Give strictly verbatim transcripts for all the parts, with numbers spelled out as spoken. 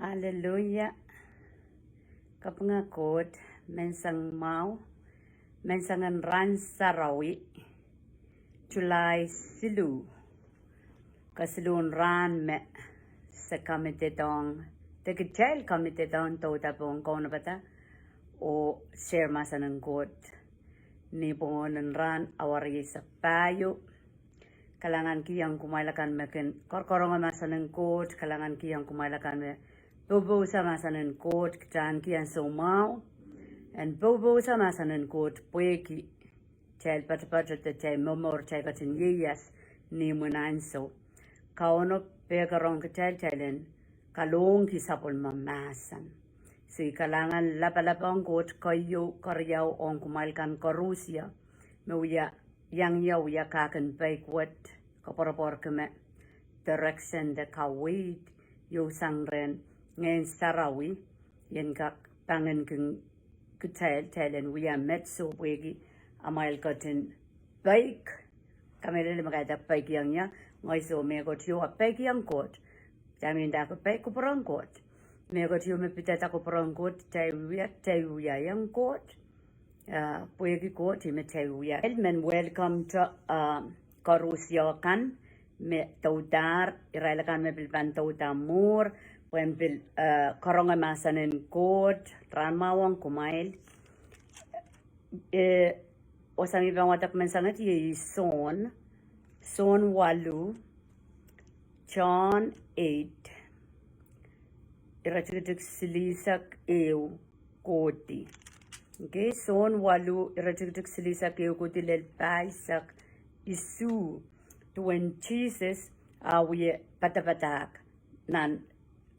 Aleluia. Kapinga Koht, menseng mwahu, menseng en rahn sarawi, July siluh, kesiluhn rahn me se committed ong, de kitail committed ong douda pohn kaunopada oh share mahsen en Koht. Ni pohn en rahn awa rieisek pahieu, kalahngan kihong kumwail akan me kin korokoronge mahsen en Koht, kalahngan kihong kumwail akan me poupousa mahsen en Koht. Kitail kihong soumwahu en poupousa mahsen en Koht pwehki kitail poatopoat de kitail momour, kitail ketin ieias ni imwin ansou. Kauno pehkerong kitail, kitail en kalohngki sapwellime mahsen. Se kalahngan lapalap ong Koht, keieu, keriau, ong kumwail kan koaros me wia iang ie, wia kak en peik wet, koapworopworki me direction de kaweid ieu sang rehn Ngehn Sarawi, ien kak pangin kin kitail, kitail en wia met soh pwehki amwail ketin peik. Kamehlele me kaidehk peikiong ie, ngehi soh, mehkot ieu a peikiong Koht. Kitail mihmi dah ke peik kupwur en Koht. Mehkot ieu me pidada kupwur en Koht, kitail wia, kitail wiahiong Koht. Ah, pwehki Koht ih me kitail wia. El men welcome to, ah, koaros kan me doudahr, irail akan me pil pahn douda mwuhr, pwehn pil, ah, karonge mahsen en Koht, rahn mwahu ong kumwail. Eh, wasa me I pahn wadek menseng et iei Sohn, Sohn waluh, John eight, iretikitik silihsek ehu kohdi. Okay, Sohn waluh, iretikitik silihsek ehu kohdi lel pahisek isuh, duwen Sises a wie padapadahk nan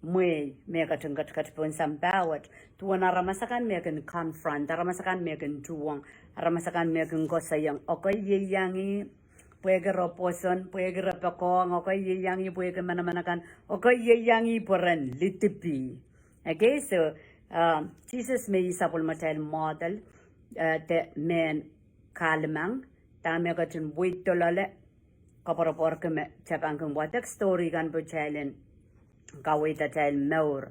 mwehi me ketin ketiket pohn sampah wet, duwen aramas akan me kin confront, aramas akan me kin tuhwong, aramas akan me kin koasoiong, okei, ieiang ih pwehki re pwoson, pwehki re poakohng, okei, ieiang ih pwehki manaman akan, okei, ieiang ih pwe ren lidipih. Okay, so, uh, Sises me ih sapwellimatail model, uh, de mehn kahlemeng, dahme ketin weid dolloleh, koapworopworki me kitail pahn kin wadek story kan pwe kitail en kaweid atail mour,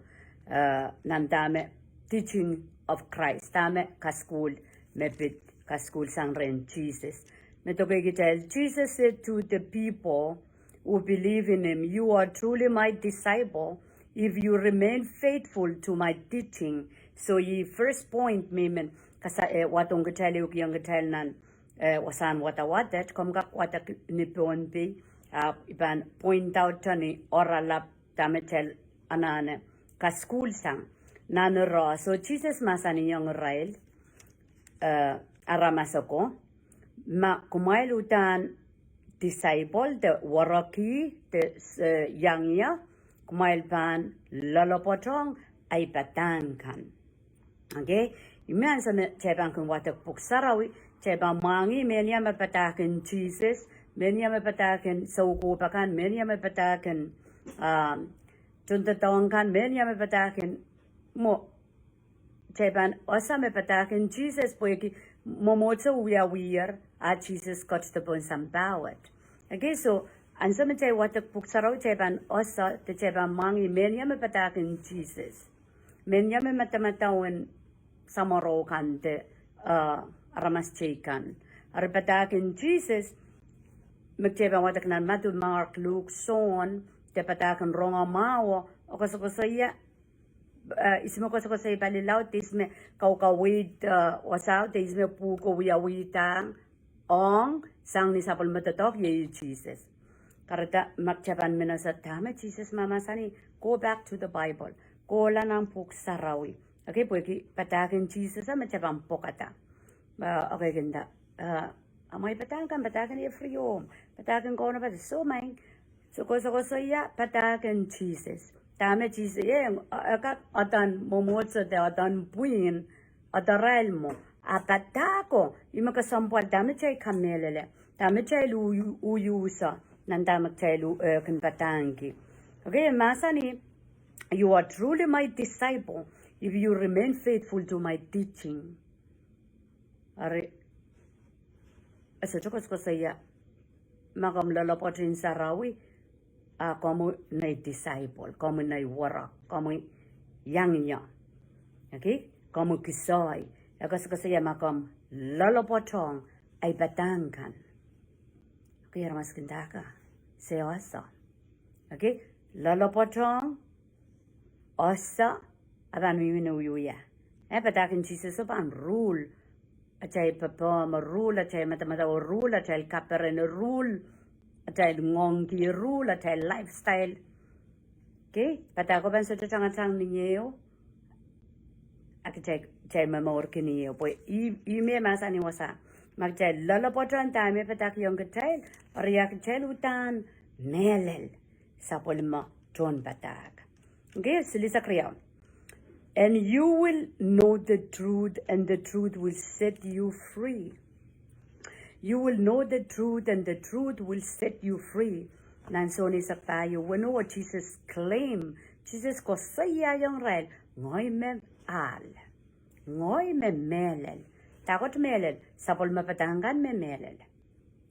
uh, nan dahme teaching of Christ, dahme kasukuhl me pid kasukuhl sang rehn Sises. Me doke kitail, Jesus said to the people who believe in him, "You are truly my disciple if you remain faithful to my teaching." So ih first point me I men kasa, eh, wadohng kitail, ehukiong kitail nan, eh, wasahn wadawad et, komw kak wadek ni Pohnpei, ah, I pahn point out ni oaralap dahme kitail anahne kasukuhl sang nan irail. So Sises mahsanihong irail, eh, aramas ako, ma kumwail uhdahn disciple de wereki de, eh, iang ie, kumwail pahn loalopwoatohng ahi padahk kan. Okay, ih me ansou me kitail pahn kin wadek Pwuhk Sarawi, kitail pahn mwahngih mehnia me padahkin Sises, mehnia me padahkin soukohp akan, mehnia me padahkin, ah, tohndoadoahk kan, mehnia me padahkin mwo, kitail pahn ese me padahkin Sises pwehki mwomwohdiso wiawiher, a Sises ketido pohn sampah wet. Okay, so ansou me kitail wadek Pwuhk Sarawi, kitail pahn ese de kitail pahn mwahngih mehnia me padahkin Sises, mehnia me madamadau en samworo kan de, ah, aramas teikan. Eri padahkin Sises, me kitail pahn wadek nan Madiu, Mark, Luk, Sohn, de padahkin rongamwahuo, oh koasokoasoia, eh, ihs me koasokoasoi pali laud, ihs me kaukaweid, eh, wasao, de ihs me pwuhko wiawidahng ong, sang ni sapwellime doadoahk, iei Sises. Kahrehda ma kitail pahn men ese dahme Sises mahmahsanih, go back to the Bible. Kohla nan Pwuhk Sarawi. Okay, pwehki padahkin Sises a me kitail pahn pokada. Ah, okay, kin nda, ah, amwail padahk kan, padahkin every home, padahkin kaunopada, soh maing. So koasokoasoia padahkin Sises. Dahme Sises, eh, eh, kak adan mwomwohdiso de adan pwihn, adarail mwo. A padahko, ih me kesempwal dahme kitail kamehlele, dahme kitail u-, unuhso, nan dahme kitail u-, eh, kin padahngki. Okay, mahsanih, "You are truly my disciple if you remain faithful to my teaching." Eri, e sohte koasokoasoia, ma komw loalopwoat en sarawi, a komwi nei disciple, komwi nei werek, komwi iang ie. Okay? Komw kisoai. E koasokoasoia ma komw loalopwoatohng ei padahk kan. Okay, aramas kin dahka. Se oso. Okay? Loalopwoatohng, oso, a pahn mihmi ni wiewia. E padahk en Sises o pahn rule atail popohm, rule atail madamadau, rule atail kaperen, rule atail ngoangki, rule atail lifestyle. Okay, padahk o pahn sohte tangatang ni ehu. A kitail, kitail momourki ni ehu. Pwe ih, ih me mahsanih wasa. Ma kitail loalopwoatohng dahme padahkihong kitail, eri a kitail uhdahn mehlel sapwellime tohn padahk. Okay, silihsek riau. And you will know the truth, and the truth will set you free. You will know the truth, and the truth will set you free. Nan Sohn eisek pahieu, weneu o Sises claim, Sises koasoiaiong irail, ngehi me ahl. Ngehi me mehlel. Dahkot mehlel, sapwellime padahk kan me mehlel.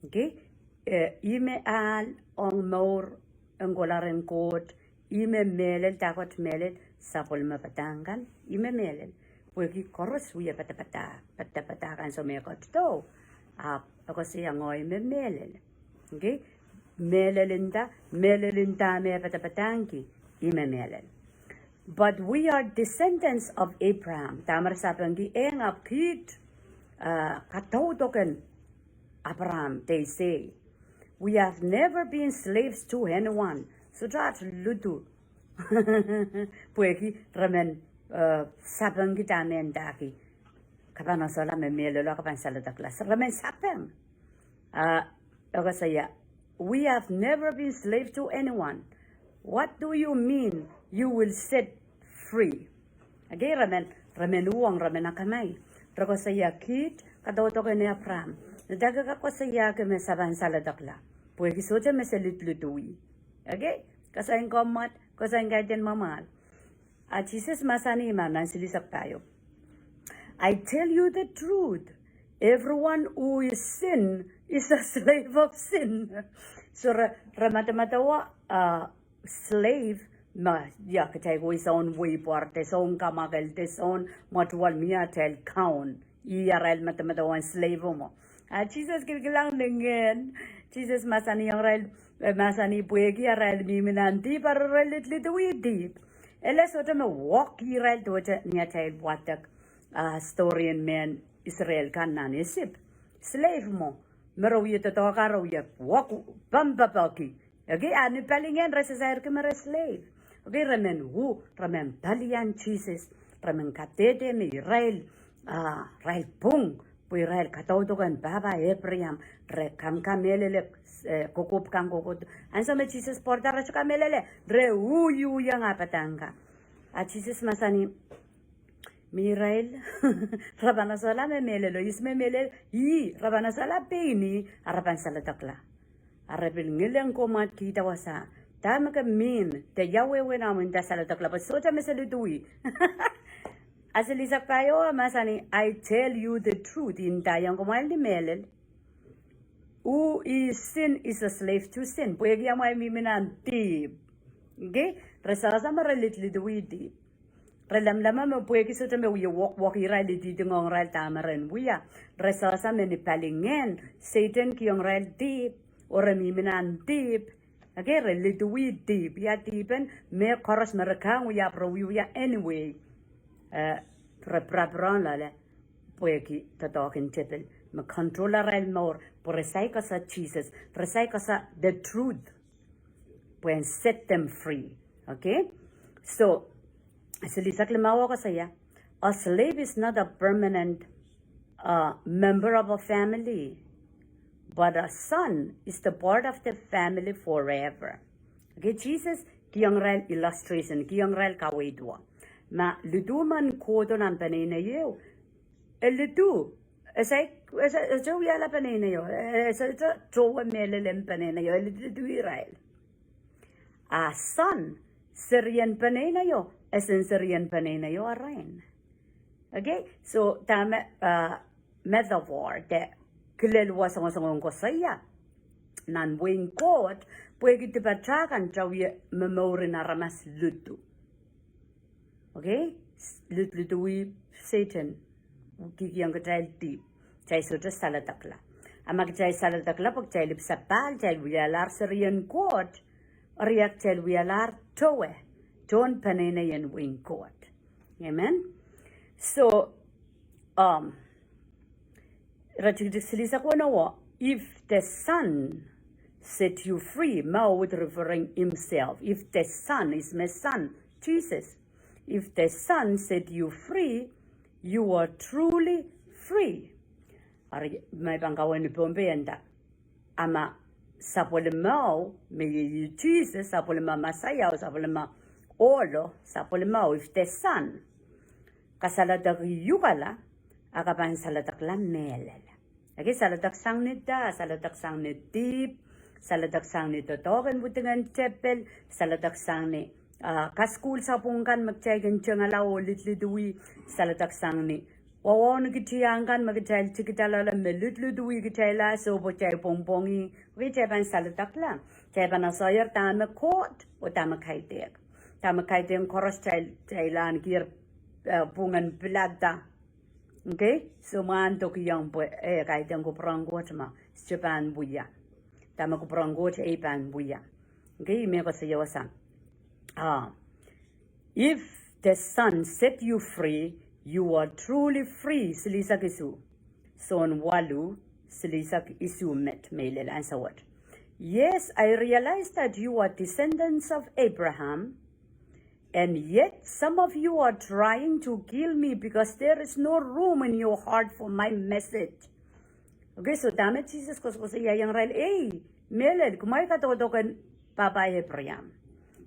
Okay? Eh, ih me ahl ong mour en kohla rehn Koht, ih me mehlel, dahkot mehlel, sapwellime padahk kan, ih me mehlel. Pwehki koaros wie padapadahk, padapadahk ansou me e ketido. Ahpw e koasoia ngehi me mehlel. Okay? Mehlel nda, mehlel nda me padapadahngki, ih me mehlel. But we are descendants of Abraham. Dahme re sapengki, ehng ahpw kiht, uh, kadaudoken Abraham, they say. We have never been slaves to anyone. Sohte aht lidu. Pwehki re men, uh, sapengki dahme ndahki. Ke pahn oahsala me mehlel o ke pahn saledekla. Re men sapeng. Uh, okay, so yeah. We have never been slave to anyone. What do you mean you will set free? Okay, re men, re men uhwong, re men akamai. Re koasoia kiht, kadaudoken Abraham. Ndahki ke koasoiahki me se pahn saledekla. Pwehki sohte me se lidlidwi. Okay? Koasoiong komw mwomwad, koasoiong kaidehn mwomwad. A Sises mahsanih ma nan silihsek pahieu. I tell you the truth. Everyone who is sin is a slave of sin. So re, re madamadau, uh, slave, ma, ia, kitail ko ih soun wehi pwar de, soun kamwakel de, soun mwotuwal, mie atail kaun. Ih arail madamadau en slave o mwo. A Sises kilkilang lingehn. Sises mahsanihong irail, eh, mahsanih pwehki arail mihmi nan dihp, eri re lidlidwi dihp. Ele sohte me wok irail duwehte ni atail wadek, ah, storien mehn Israel kan nan Isip. Slave mwo. Me re wie doadoahk, re wie wok pampopoaki. Okay, a ni palingehn re sairki me re slave. Okay, re men uh, re men palian Sises, re men kadehde me irail, ah, irail pwung, pwe irail kadaudoken pahpa Abraham, re kamkamehlele, eh, kokohp kan kokohp. Ansou me Sises pwarada re sohte kamehlele, re uh, uh, iang padahk kan. A Sises mahsanih, me irail, re pahn oahsala me mehlelo, ihs me mehlel, ih, re pahn oahsala pein ih, a re pahn saledekla. A re pil ngileng komwadkihda wasa. Dahme ke mean, de ia wehwehn omw nda saledekla, pwe sohte me se lidlidwi. A silihsek pahieu mahsanih, I tell you the truth, I ndaiong komwail ni mehlel. Who is sin is a slave to sin. Pwehki amwail mihmi nan dihp. Okay? Re sehse me re lidlidwi dihp. Re lamalam me pwehki sohte me wie wokwok irail, lididingohng irail dahme re wia. Re sehse me ni palingehn, Sehdan kihong irail dihp, oh re mihmi nan dihp. Okay, re lidlidwi dihp, ia dihpen, me koaros me re kang wia, re wiewia anyway. Eh, re pirapirahn loale, pwehki doadoahk en tepil. Me control arail mour, pwe re saikasa Sises, re saikasa the truth. Pwe en set them free. Okay? So, silihsek limau koasoia, a slave is not a permanent, uh, member of a family, but a son is the part of the family forever. Okay, Sises kihong irail illustration, kihong irail kaweid wet. Ma lidu men kohdo nan peneinei ehu, e lidu, e saik, e sa, e sohte wiahla peneineio, e, e sohte towe mehlel en peneineio, e lidlidwi irail. A sohn, serien peneineio, e sen serien peneineio arail. Okay, so dahme, uh, metaphor, de kilel wahsongosong en koasoia. Nan wehin Koht, pwehki dipatail kan, kitail wie momour en aramas lidu. Okay? Lid-, lidui Sehdan, kihkihong kitail dihp. Kitail sohte saledekla. A ma kitail saledekla pwe kitail ipwsapahl, kitail wialahr serien Koht, eri kitail wialahr towe, tohn peneinei en wehin Koht. Amen? So, um, iretikitik silihsek weneu, if the Son set you free, Mo with referring himself. If the Son is my Son, Jesus. If the Son set you free, you are truly free. Eri, me I pahn kaweid ni Pohnpei e nda, a ma sapwellime o, me iei Jesus, sapwellime Mesaia o, sapwellime ohlo, sapwellime o, if the Son kasaledekihukala, a ke pahn saledekla mehlel. A ke saledek sang ni da, saledek sang ni dihp, saledek sang ni doadoahk en widingen tepel, saledek sang ni, ah, kasukuhl sapwung kan me kitail kin tengala oh lidlidui, saledek sang ni wawauniki tiahk kan me kitail tikida loale me lidlidui kitail ah, soh pwe kitail pwongpwongih, pwe kitail pahn saledekla. Kitail pahn asoier dahme Koht, oh dahme kaidehk. Dahme kaidehn koaros kitail, kitail ahneki, eh, pwungen pilada. Okay? So mwahndokihong pwe, eh, kaidehn kupwuren Koht ma, sohte pahn wia. Dahme kupwuren Koht, eh, pahn wia. Okay, ih me koasoia sang. Ah. If the Son set you free, you are truly free. Silihsek isuh. Sohn waluh, silihsek isuh met, mehlel ansou wet. Yes, I realize that you are descendants of Abraham, and yet some of you are trying to kill me because there is no room in your heart for my message. Okay, so dahme Sises koasokoasoiaiong irail, ei, mehlel, kumwail kadaudok en pahpa Eipraam.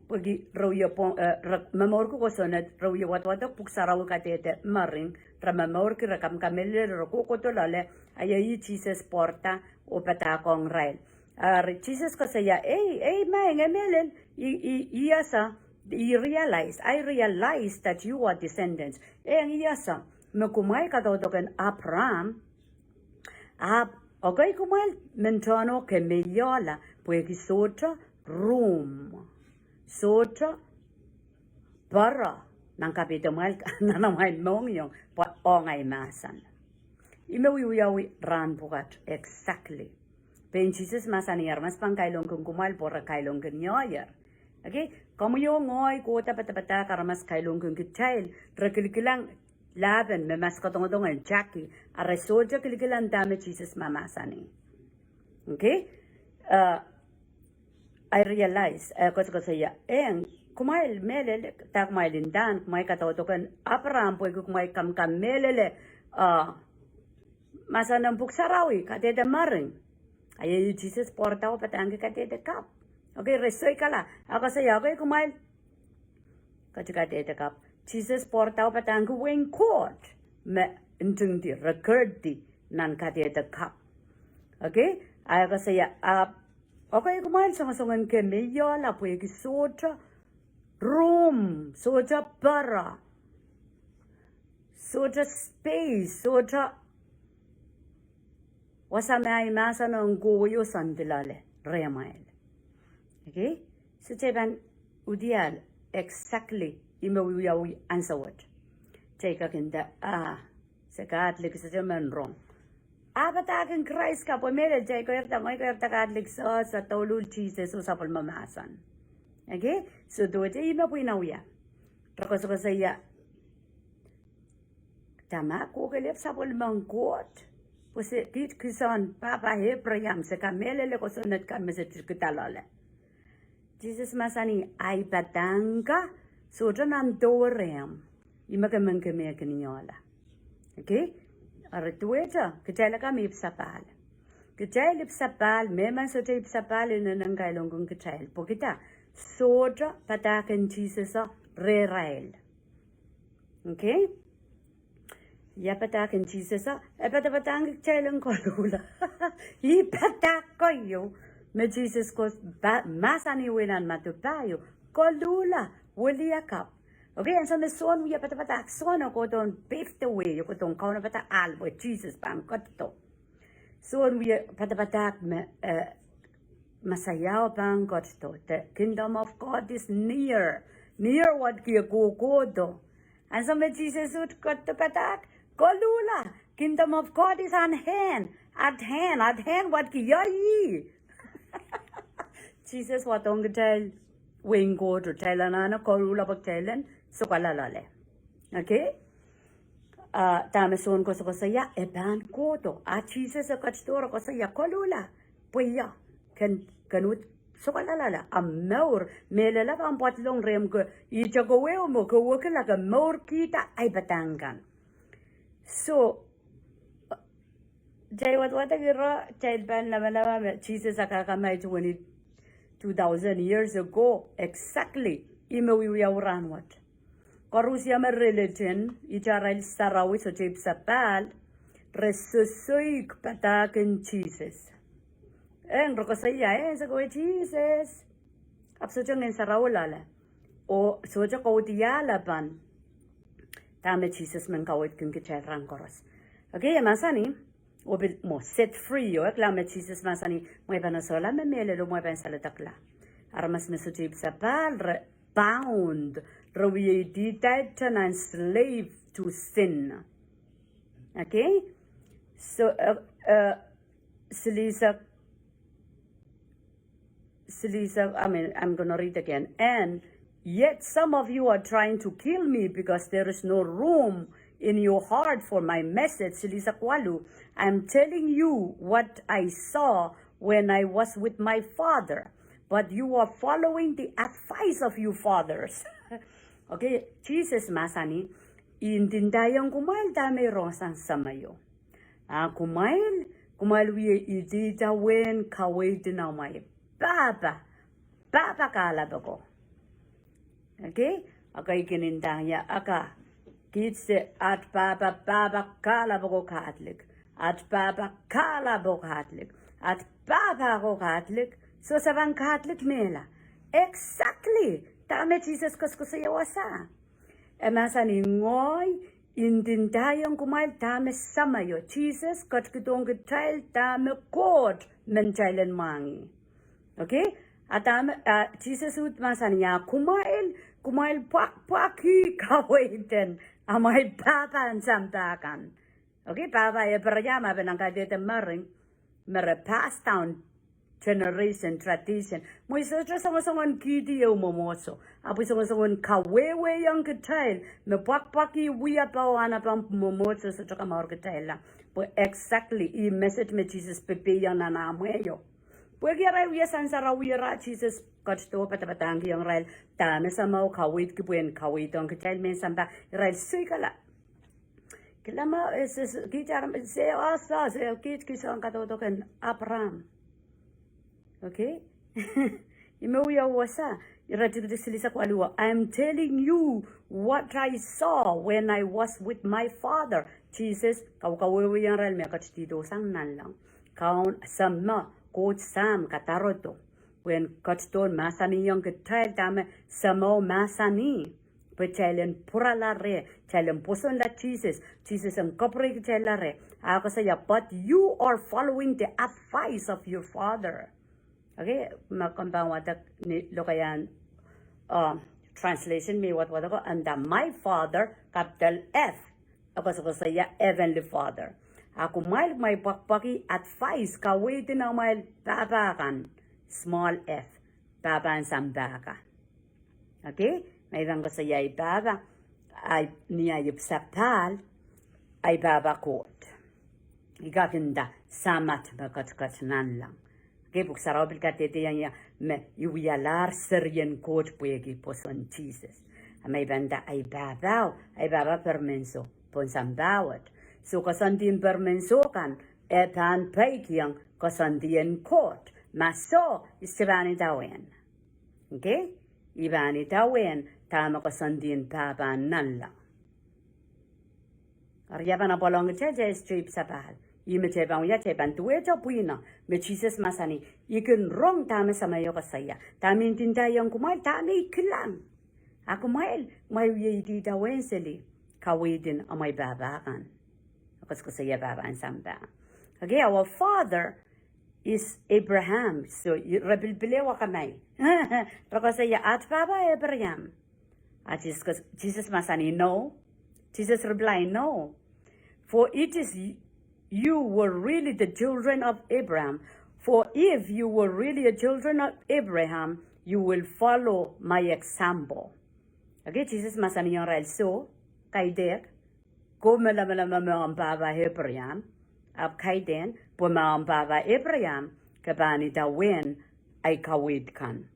Pwehki re wie pwong, eh, re momourki kosonned, re wie wadawadek Pwuhk Sarawi kadehde mering, re momourki, re kamkamehlele, re kohkohdo loale, a iei Sises pwarada oh padahkohng irail. Eri Sises koasoia, ei, ei, maing, e mehlel, I, I, I ese, I realize, I realize that you are descendants. Eng, I ese me kumwail kadaudok en Apraam, ahpw ekei kumwail men tohn oh kemeiehla, pwehki sohte room, sohte pere nan kapehdamwail, nan amwail mohngiong, pwe ong ahi mahsen. Ih me wiwiawi rahn pwukat, exactly. Pein Sises mahsanih, aramas pahn kailongkin kumwail pwe re kailongkin ngehier. Okay? Komwi oh ngehi kohda padapadahk aramas kailongkin kitail, re kilikilang lahpen me maskadongdong en taki, a re sohte kilikilang dahme Sises mahmahsanih. Okay? Eh, I realize, eh, koasokoasoia, eng, kumwail mehlel, dah kumwail ndahng, kumwail kadaudok en Apraam pwehki kumwail kamkamehlele, eh, mahsen en Pwuhk Sarawi, kadehde mering. A iei Sises pwarada oh padahngki kadehde kapw. Okay, re soikala, a koasoia, okay, kumwail kati kadehde kapw. Sises pwarada oh padahngki wehin Koht me ntingdi, record di nan kadehde kapw. Okay, a e koasoia, a, okay, kumwail songosong en kemeiehla pwehki sohte room, sohte pere, sohte space, sohte wasa me ahi mahsen ong kohwei oh soandi loale rehmwail. Okay? So kitail pahn udiahl exactly ih me wiawi ansou wet. Kitail kak nda, ah, se Catholic, sohte men rong. Ah, padahk en Krais kapw, mehlel kitail keirda, ngehi keirda Catholic, soh, se douluhl Sises oh sapwellime mahsen. Okay? So duwehte ih me pwihn wia. Re koasokoasoia, dahme kohkohlahte sapwellimen Koht? Pwe se kiht kisin pahpa Eipraam, se kamehlele kosonned kan me se tikida loale. Sises mahsanih, ahi padahk ka sohte nan dow rehmw. Ih me ke men kemehkihla. Okay? Eri duwehte, kitail akan me ipwsapahl. Kitail ipwsapahl, mehmen sohte ipwsapahl inenen kailongkin kitail. Pwehki dah, sohte padahk en Sises rehrail. Okay? Ia padahk en Sises, e padapadahngki kitail en koluhla. Ih padahk keieu me Sises koasoia, pa-, mahsanih nan Madiu pahieu, koluhla, wiliakapw. Okay, ansou me Sohn wie padapadahk, Sohn e kohdohn pave the way, e kohdohn kaunopada ahl pwe Sises pahn ketido. Sohn wie padapadahk me, eh, Mesaia pahn ketido. The kingdom of God is near. Near wet, kie kohkohdo. Ansou me Sises uhd kohdo padahk, koluhla, kingdom of God is on hand, at hand, at hand, wadki, ia ih. Sises wadohng kitail wehin Koht, kitail anahne koluhla pwe kitail en sokaloaloale. Okay? Ah, dahme Sohn koasokoasoia, e pahn kohdo. Ah, Sises e ketido re koasoia, koluhla, pwe ia, ken, ken uhd sokaloaloale, a mour, mehlel a pahn pwadlong rehmw ke, ihte kowe mwo ke wekila ke mourkihda ei padahk kan. So, kitail wadwadek ira, kitail pahn lamalam me Sises a kak amwail twenty, two thousand years ago, exactly, ih me wiewia rahnwet. Koaros me religion, ihte arail sarawi sohte ipwsapahl, re sosoik padahk en Sises. Eng, re koasoia, eh, se kowe Sises. Ahpw sohte ngehn sarawi loale. Oh sohte kaudiala pahn dahme Sises men kaweidkin kitail rahn koaros. Okay, e mahsanih, oh pil mwo set free, oh, e kilang me Sises mahsanih, mwein pahn solahr me mehlelo, mwein pahn saledekla. Aramas me sohte ipwsapahl, re bound, re wie idihda nan slave to sin. Okay? So, uh, uh, silihsek, silihsek, I mean, I'm gonna read again. And yet some of you are trying to kill me because there is no room in your heart for my message. Silihsek waluh, I'm telling you what I saw when I was with my Father, but you are following the advice of your fathers. Okay, Sises mahsanih, I ndindaiong kumwail dahme I rong sang Sahmo. A kumwail, kumwail wie idihda uwen kaweid en amwail pahpa, pahpa kahlap ako. Okay? Aka I kin ndahng ie, aka, kiht se at pahpa, pahpa kahlap ako Catholic. At pahpa kahlap ako Catholic. At pahpa ako Catholic. So se pahn Catholic mehla. Exactly. Dahme Sises koasokoasoia wasa. E mahsanih, ngehi I ndindaiong kumwail dahme Sahmo, Sises, ketikihdohng kitail dahme Koht men kitail en mwahngih. Okay? A dahme, a, Sises uhd mahsanih, a kumwail, kumwail pwakpwaki kaweid en amwail pahpa en sampah kan. Okay, pahpa Abraham, a pil nan kadehde mering, me re pass down generation, tradition. Mwein sohte songosong en kihdi ehu mwomwohdiso. Ahpw I songosong en kawehwehiong kitail me pwakpwaki wia pahn anahne pahn mwomwohdiso sohte kamour kitailla. Pwe exactly ih message me Sises pepehiong nan ah mwehi o. Pwehki arail wia sansarawi, ira Sises ketido padapadahngkihong irail dahme Sahmo kaweidki pwehn kaweidohng kitail mehn sampah, irail soikala. Kilang ma, eh, se, se, kiht aram, se, ah, se, se, kiht, kiht soang kadaudoken Abraham. Okay? Ih me wia wasa, ira tikitik silihsek waluh, I am telling you what I saw when I was with my Father. Sises, kawehwehiong irail me ketidihdo sang nanleng. Kaun Sahmo, Koht Sahm kadarodo. Pwehn ketido mahsanihong kitail dahme Sahmo mahsanih. Pwe kitail en pwurala reh, kitail en pwosonla Sises, Sises en kapwurei kitailla reh. A koasoia, but you are following the advice of your father. Okay, ma komw pahn wadek ni lokaiahn, uh, translation me wadwadek ko, and that my Father, capital F, e koasokoasoia Heavenly Father. A kumwail, kumwail pwakpwaki advice, kaweid en amwail pahpa kan, small f, pahpa en sampah ka. Okay? Ma I pahn koasoia ei pahpa, ei, ni ei ipwsapahl, ei pahpa Koht. I kak nda, Samat me ketiket nanleng. Okay, Pwuhk Sarawi pil kadehdehiong ie me I wialahr serien Koht pwehki pwoson Sises. A ma I pahn nda ei pahpao, ei pahpa Permenso, pohn sampah wet. So koasoandien Permenso kan, e pahn peikiong koasoandien Koht. Ma soh, I sohte pahn idawehn. Okay? I pahn idawehn dahme koasoandien pahpa nanleng. Eri ia pahn apwalong kitail, kitail sohte ipwsapahl. Ih me kitail pahn wia, kitail pahn duwehte pwihno me Sises mahsanih, I kin rong dahme Sahmo koasoia. Dahme I ndindaiong kumwail, dahme I kilang. A kumwail, kumwail wie idawehn seli kaweid en amwail pahpa kan. Koasokoasoia pahpa en sampah. Okay, our father is Abraham. So, re pilipil ehu akamai. Re koasoia at pahpa Abraham. A Sises, Sises mahsanih, no. Sises reply, no. For it is y-, you were really the children of Abraham. For if you were really a children of Abraham, you will follow my example. Okay, Sises mahsanihong irail, so, kaidehk, komw lamalam me omw pahpa Abraham, ahpw kaidehn, pwe ma omw pahpa Abraham, ke pahn idawehn ei kaweid kan.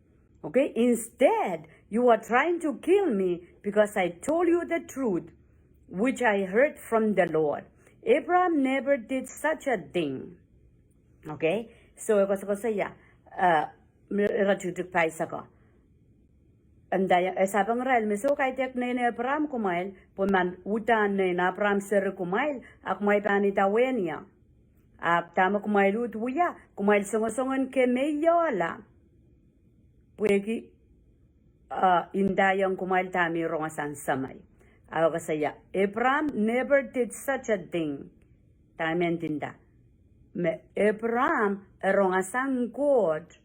Okay, instead, you are trying to kill me because I told you the truth, which I heard from the Lord. Abraham never did such a thing. Okay, so e koasokoasoia, uh, ire tikitik paisek ko. Nda e sapeng irail me, so kaidehk nein Abraham kumwail, pwe ma uhdahn nein Abraham seri kumwail, a kumwail pahn idawehn ie. Ahpw dahme kumwail uhd wia, kumwail songosong en kemeiohla. Pwehki, uh, ndaiong kumwail dahme rongasang Semei. A e koasoia, Abraham never did such a thing. Dahme e nda? Me Abraham e rongasang Koht,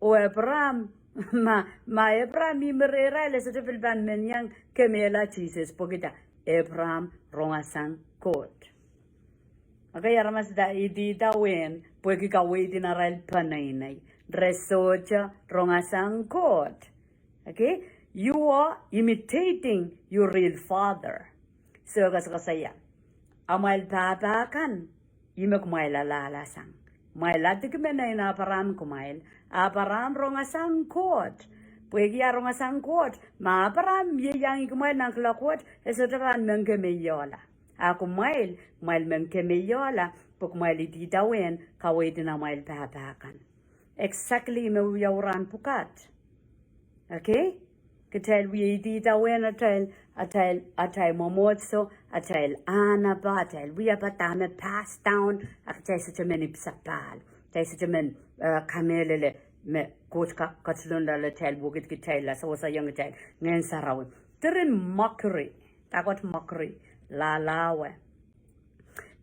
oh Abraham, ma, ma Abraham mihmi rehrail e sohte pil pahn men iang kemehla Sises, pwehki dah? Abraham rongasang Koht. Okay, aramas da ididawehn, pwehki kaweid en arail peneinei. Re sohte rongasang Koht. Okay? You are imitating your real father. So, koasokoasoia. Amwail pahpa kan, ih me kumwail alalasang. Kumwail adiki me nein Abraham kumwail. Abraham rongasang Koht. Pwehki a rongasang Koht, ma Abraham ieiang kumwail nan kuloak wet, e sohte pahn men kemeiohla. A kumwail, kumwail men kemeiohla, pwe kumwail ididawehn kaweid en amwail pahpa kan. Exactly me wia rahn pwukat. Okay? Kitail wie ididawehn atail, atail, atail mwomwohdiso, atail ahnapa, atail wiepe dahme pass down, a kitail sohte men ipwsapahl. Kitail sohte men, uh, kamehlele me Koht ka-, ketilong loalatail, wekid kitail, la sewese iang kitail, Ngehn Sarawi. Diren mockery, that word mockery, lahlawe.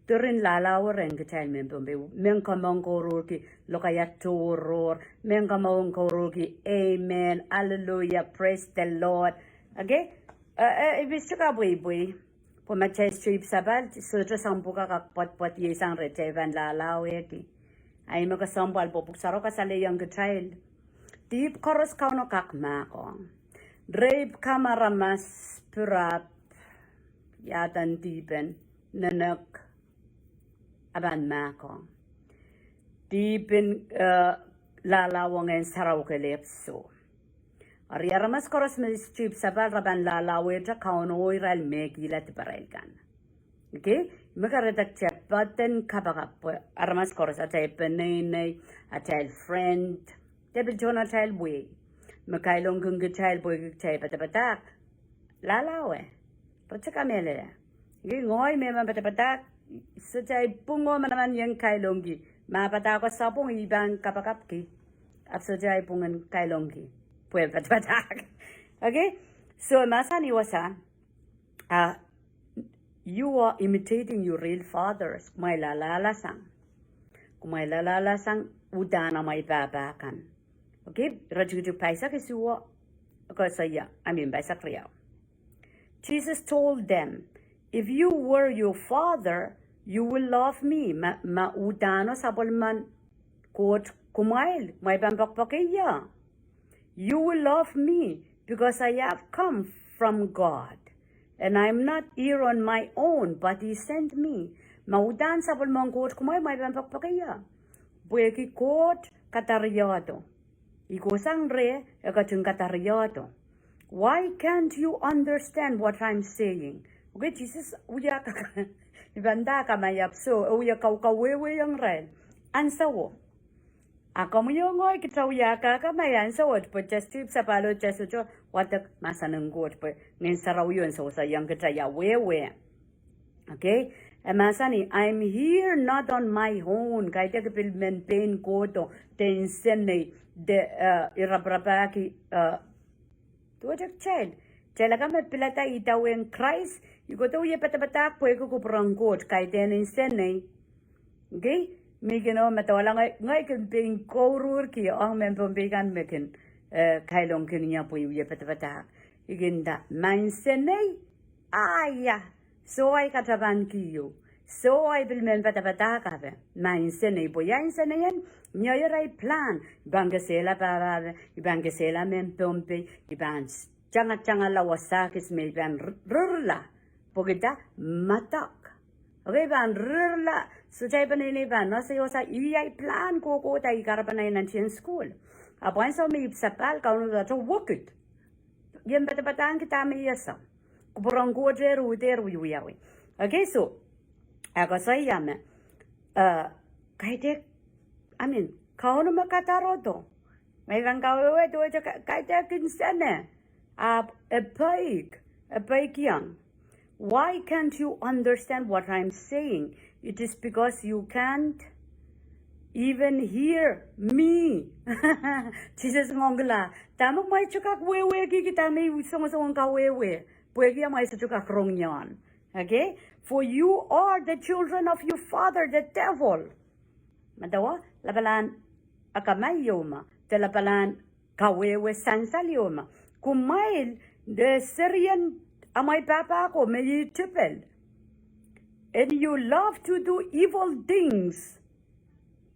Diren lahlawe rehn kitail mehn Pohnpei, mehn komour kouruhrki lokaia tohrohr, mehn komour kouruhrki amen, hallelujah, praise the Lord. Okay? Eh, eh, I wish to kapweipwei. Pwe ma kitail sohte ipwsapahl, sohte soahng pwukat kak pwedpwed iei sang rehtail pahn lahlawehki. A ih me kesempwal pwe Pwuhk Sarawi kasalehiong kitail. Dihp koaros Kauno kak mahkohng. Rehi pwukat aramas, pirap, iaduwen dihpen nenek, a pahn mahkohng. Dihpen, eh, lahlawe Ngehn Sarawi kelehpw soh. Eri aramas koaros me sohte ipwsapahl re pahn lahlawehte Kauno oh irail mehkihla diparail kan. Okay? Me kahrehda kitail pahn kapakap pwe aramas koaros, atail peneinei, atail friend, de pil tohn atail wehi, me kailongkin kitail pwehki kitail padapadahk, lahlawe. Re sohte kamehlele. Ih ngehi me ma padapadahk, sohte ai pwung oh manaman ien kailongki. Ma padahko sapwung I pahn kapakapki. Ahpw sohte ai pwung en kailongki pwe padapadahk. Okay? So, mahsanih wasa, uh, you are imitating your real fathers. Kumwail alalasang. Kumwail alalasang uhdahn amwail pahpa kan. Okay? Ire tikitik paisek isuh, koasoia, I mean, paisek riau. Jesus told them, if you were your father, you will love me. Ma, ma uhdahno sapwellimen Koht kumwail, kumwail pahn poakpoake ie. You will love me because I have come from God. And I am not here on my own, but He sent me. Ma uhdahn sapwellimen Koht kumwail, kumwail pahn poakpoake ie. Pwehki Koht kadariehdo. I kohsang reh, e ketin kadariehdo. Why can't you understand what I'm saying? Okay, Jesus wia kak-, I pahn nda kamaiahpw soh, e wia kaukawehwehiong irail. Ansouo. A komwi oh ngehi kitail wia kamaiahpw ansouo, pwe kitail sohte ipwsapahl oh kitail sohte wadek mahsen en Koht pwe Ngehn Sarawi oh en seweseiong kitail ia wehwe. Okay? E mahsanih, I'm here not on my own. Kaidehk I pil men pein kohdo, de nsenei, de, eh, I raparapahki, eh, duwehte kitail. Kitail akan me pilada idawehn Krais, I kohdo wie padapadahk pwehki kupwuren Koht, kaidehn nsenei. Okay? Me I kin oh me doula ngehi, ngehi kin pein kouruhrki ong mehn Pohnpei kan me kin, eh, kailongkin ie pwe I wie padapadahk. I kin nda, ma nsenei, ah, ia, soh, ahi katapan kiu. Soh, ahi pil mehn padapadahk ape, ma nsenei. Pwe ia nsenei en, mie irail plan. I pahn kesehla pahpa, i pahn kesehla mehn Pohnpei, i pahn tangatangala wasa kis me i pahn r-, rirla. Pwehki dah? Madok. Okay, pahn rirla, sohte peneinei pahn, no, se wasa, i ahi plan kohkohda, i kahrepen ahi nan tien sukuhl. Ahpw ansou me i sapahl, Kauno doadoahk wekid. Ien padapadahngki dahme i ese. Kupwuren Koht eh uhd eh wiwiawi. Okay, so, e koasoia me, uh, kaidehk, I mean, Kauno me kadarodo. Ma i pahn kawehwe duwehte ka-, kaidehk kin sene. Ahpw e peik, e peikiong. Why can't you understand what I'm saying? It is because you can't even hear me. Sises ngoangkihla, dahme kumwail sohte kak wehwehki, dahme i songosong kawehwe, pwehki amwail sohte kak rong ie. Okay? For you are the children of your father, the devil. Medewe, lapalahn akamai ieu me, de lapalahn kawehwe sansal ieu me. Kumwail de serien amwail pahpa ko me ih tepel. And you love to do evil things.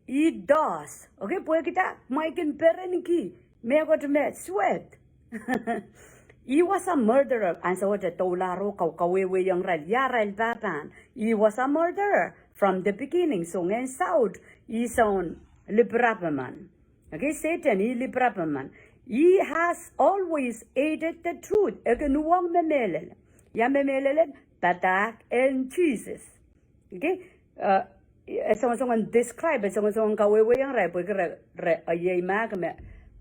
He does. Okay, pwehki dah? Kumwail kin perenki mehkot me suwed. He was a murderer. Ansou wet e doulahro, kau-, kawehwehiong irail, ia irail pahpahn. He was a murderer from the beginning. So ngehn saut, ih soun lipirapemen. Okay, Sehdan, ih lipirapemen. He has always hated the truth. E kin uhwong me mehlel. Ia me mehlel en? Padahk en Sises. Okay? Uh, e songosong en describe, e songosong en kawehwehiong irail, pwehki re, re, uh, iei mahk me,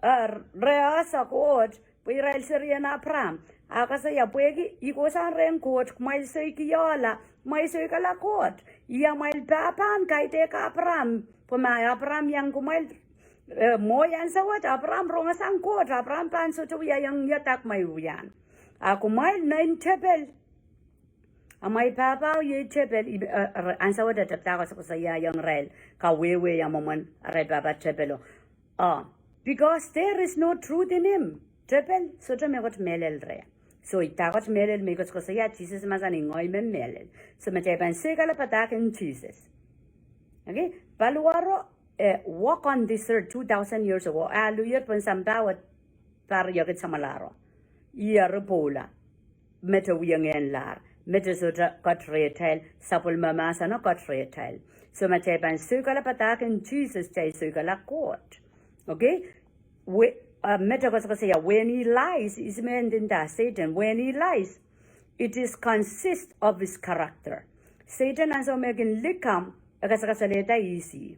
uh, re ese Koht, pwe irail serien Apraam. A koasoia pwehki i kohsang rehn Koht, kumwail soikiohla, kumwail soikala Koht. Ia amwail pahpahn kaidehk Apraam, pwe ma Apraam iang kumwail, eh, mwohn ansou wet, Apraam rongasang Koht, Apraam pahn sohte wiahiong ie dah kumwail wia. A kumwail nein tepel. Amwail pahpa iei tepel, i, eh, re, ansou wet e tepda koasokoasoiaiong irail, kawehwehiong mwomwen arail pahpa tepelo. Ah, because there is no truth in him. Tepel, sohte mehkot mehlel reh. So, i dah kot mehlel me i koasokoasoia, Sises mahsanih ngehi me mehlel. So, ma kitail pahn soikala padahk en Sises. Okay? Paliwaro, eh, walk on this earth two thousand years ago. A luier pwehn sampah wet, pariokit samwalahro. Ier pwoula. Mete wia ngehnlahr. Mete sohte kat rehtail, sapwellime mahseno kat rehtail. So ma kitail pahn soikala padahk en Sises, kitail soikala Koht. Okay? We, uh, mete koasokoasoia, when he lies, ihs me ndinda? Sehdan, when he lies, it is consist of his character. Sehdan ansou me e kin likamw, e kasakasalehda ihs ih.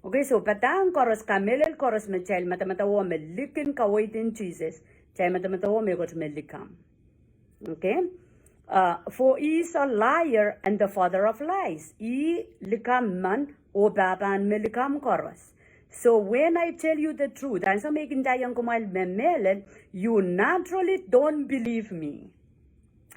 Okay, so padahk koaros, kamehlel koaros me kitail madamadau me likin kaweid en Sises, kitail madamadau mehkot me likamw. Okay? Uh, for he is a liar and the father of lies. Ih likamw men oh pahpahn me likamw koaros. So when I tell you the truth, ansou me I kin ndaiong kumwail me mehlel, you naturally don't believe me.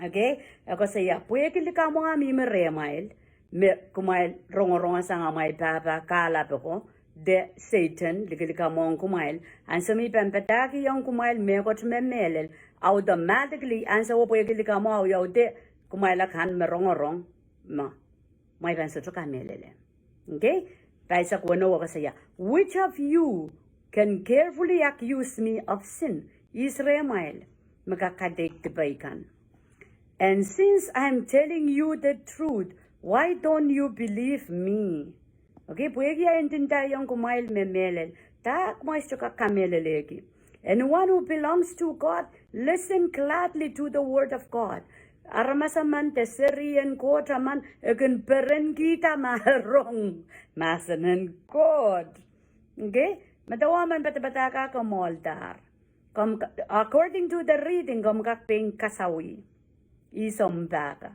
Okay? E koasoia, pwehki likamw mie rehmwail, me kumwail rongorong sang amwail pahpa kahlap ko, de Sehdan likilikamw ong kumwail. Ansou me I pahn padahkihong kumwail mehkot me mehlel, automatically ansou pwehki likamw awiawih de kumwail akan me rongorong, ma, kumwail pahn sohte kamehlele. Okay? Pahisek weneu e koasoia, which of you can carefully accuse me of sin? Ihs rehmwail me kak kadeik dipe kan? And since I am telling you the truth, why don't you believe me? Okay, pwehki I ndindaiong kumwail me mehlel, dah kumwail sohte kak kamehlelehki? Anyone who belongs to God, listen gladly to the word of God. Aramas emen de serien Koht emen, e kin perenkihda ma rong mahsen en Koht. Okay? Medewe men padapadahk komourlahr. Komw ka-, according to the reading, komw kak pein kasawih. Ih sounpar ka.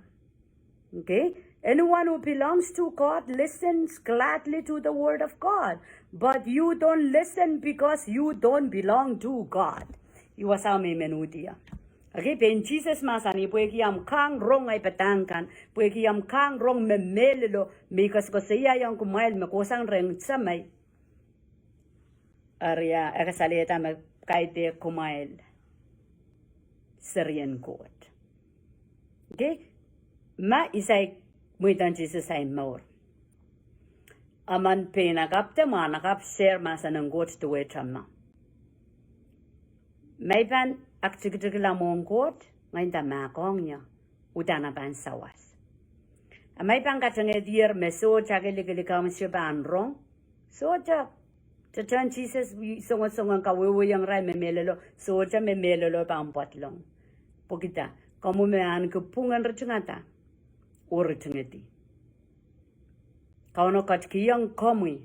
Okay? Anyone who belongs to God listens gladly to the word of God. But you don't listen because you don't belong to God. Ih wasao me I men uhdi ie. Okay, pein Sises mahsanih, pwehki omw kang rong ei padahk kan, pwehki omw kang rong me mehlelo, me I koasokoasoiaiong kumwail me kohsang rehn Semei. Eri e kasalehda me kaidehk kumwail. serien Koht. Okay? Ma I saik mweidohng Sises ahi mour, emen pein akapw de mwahnakapw share mahsen en Koht duwehte ma, ma I pahn aktikitikla mwohn Koht, ngehi nda mahkohng ie, uhdahn e pahn sawas. A ma I pahn katengehdier me sohte ake likilik ahmw sio pahn rong, sohte. Tehtehn Sises songosong en kawehwehiong irail me mehlelo, sohte me mehlelo pahn pwadlong. Pwehki dah? Komwi me ahneki pwung en ritingada oh ritingedi. Kauno ketikihong komwi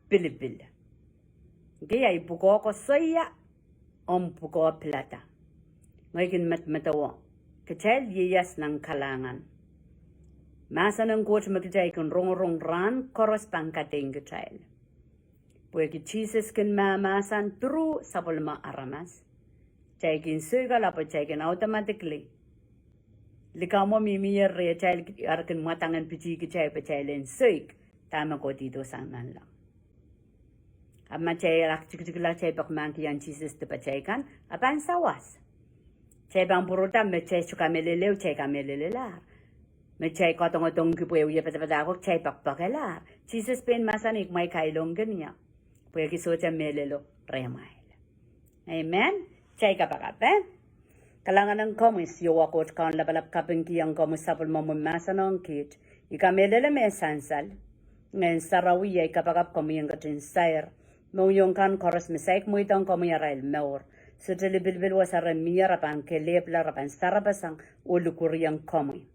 pilipil. Okay, ahi pwukoa koasoia, omw pwukoa pilada. Ngehi kin medemedewe, kitail ieias nan kalahngan. Mahsen en Koht me kitail kin rongorong rahn koaros pahn kadeik kitail. Pwehki Sises kin mahmahsen through sapwellime aramas, kitail kin soikala pwe kitail kin automatically, likamw mihmi rehtail, ar kin mwadang en pitih kitail pwe kitail en soik dahme kohdido sang nanleng. A ma kitail aktikitikla kitail peki mahkihong Sises dipatail kan, e pahn sawas. Kitail pahn pwuroda me kitail sohte kamehlele, kitail kamehlelelahr. Me kitail kadoadoahngki pwe e wie padapadahko, kitail pekipekelahr. Sises pein mahsanih, kumwail kailongkin ie, pwehki sohte mehlelo rehmwail. Amen. Kitail kapakap, eh? Kalahngan en komwi Siohwa Koht Kaun lapalap, kapingkihong komwi sapwellimomwi mahsen ong kiht. I kamehlele me sansal. Ngehn Sarawi, ahi kapakap komwi en ketin sair. Mohngiong kan koaros me saik mweidohng komwi arail mour, sohte lipilipil wasa re mie, re pahn kelehpwla, re pahn sarapasang oh likwerihong komwi.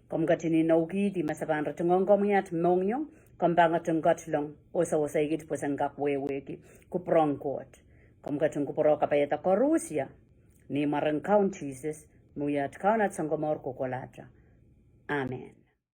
Komw ketin inoukihdi ma se pahn ritingohng komwi at mohngiong, komw pahn ketin ketilong oh sewesei kiht pwe sen kak wehwehki kupwur en Koht. Komw ketin kupwure oh kapaiada koarusie ni mwaren Kaun Sises, me wia at Kaun, at Sounkomour kohkohlahte. Amen.